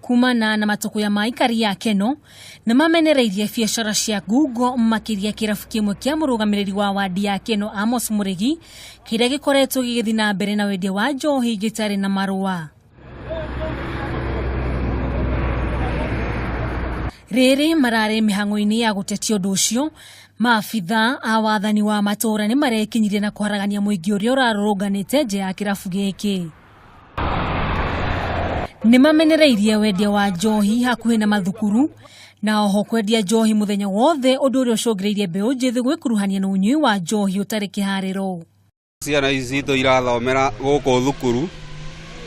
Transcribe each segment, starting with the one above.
Kumana na matũkũya ma aikari a Keno nĩ mamenereirie biacara cia ngungo makĩria kĩrabu kĩmwe kĩa mũrũgamĩrĩri wa wadi ya Keno Amos Mũrĩgi kĩrĩa gĩkoretwo gĩgĩthiĩ na mbere na wendia wa njohi gĩtarĩ na marũa. Rĩrĩ mararĩ mĩhang'o-inĩ ya gũtetia ũndũ ũcio, maabitha a wathani wa matũũra nĩ marekinyirie na kũharagania mũingĩ ũrĩa ũrarũrũnganĩte nja ya kĩrabu gĩkĩ. Nĩ mamenereirie wendia wa njohi hakuhĩ na mathukuru na oho kwendia njohi mũthenya wothe ũndũ ũrĩa ũcũngĩrĩirie mbeũ njĩthĩ gwĩkuruhania na ũnyui wa njohi ũtarĩ kĩharĩro. Ciana ici citũ irathomera gũkũ thukuru,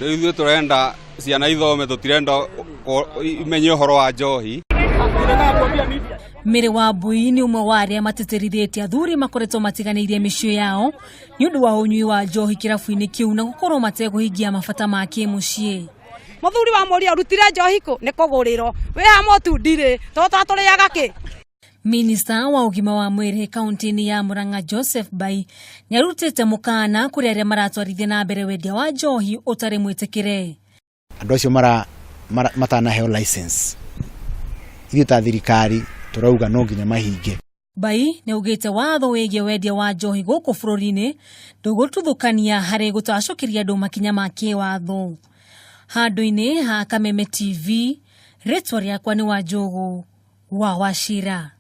rĩu ithuĩ tũrenda ciana ithome, tũtirenda imenye ũhoro wa njohi. Mary Wambui nĩ ũmwe wa arĩa matĩtĩrithĩtie athuri makoretwo matiganĩirie mĩciĩ yao nĩ ũndũ wa ũnyui wa njohi kĩrabu-inĩ kĩu na gũkorwo matekũhingia mabata ma kĩmũciĩ. Mũthuri wa mũria ũrutire njohi kũ? Nĩ kũgũrĩrwo. Wĩ ha mũtu? Ndirĩ. Tondũ twatũrĩaga kĩ? Minista wa ũgima wa mwĩrĩ kaunti-inĩ ya Murang'a Joseph Bai nĩarutĩte mũkana kũrĩ arĩa maratwarithia na mbere wendia wa njohi ũtarĩ mwĩtĩkĩre. Andũ acio mara, mara, matanaheo license, ithuĩ ta thirikari tũrauga no nginya mahinge. Bai nĩaugĩte watho wĩgiĩ wendia wa njohi gũkũ bũrũri-inĩ ndũgũtuthũkania harĩ gũtacũkĩria andũ makinya ma kĩwatho. Handũ-inĩ ha Kameme TV, rĩtwa rĩakwa nĩ Wanjũgũ wa Wachira.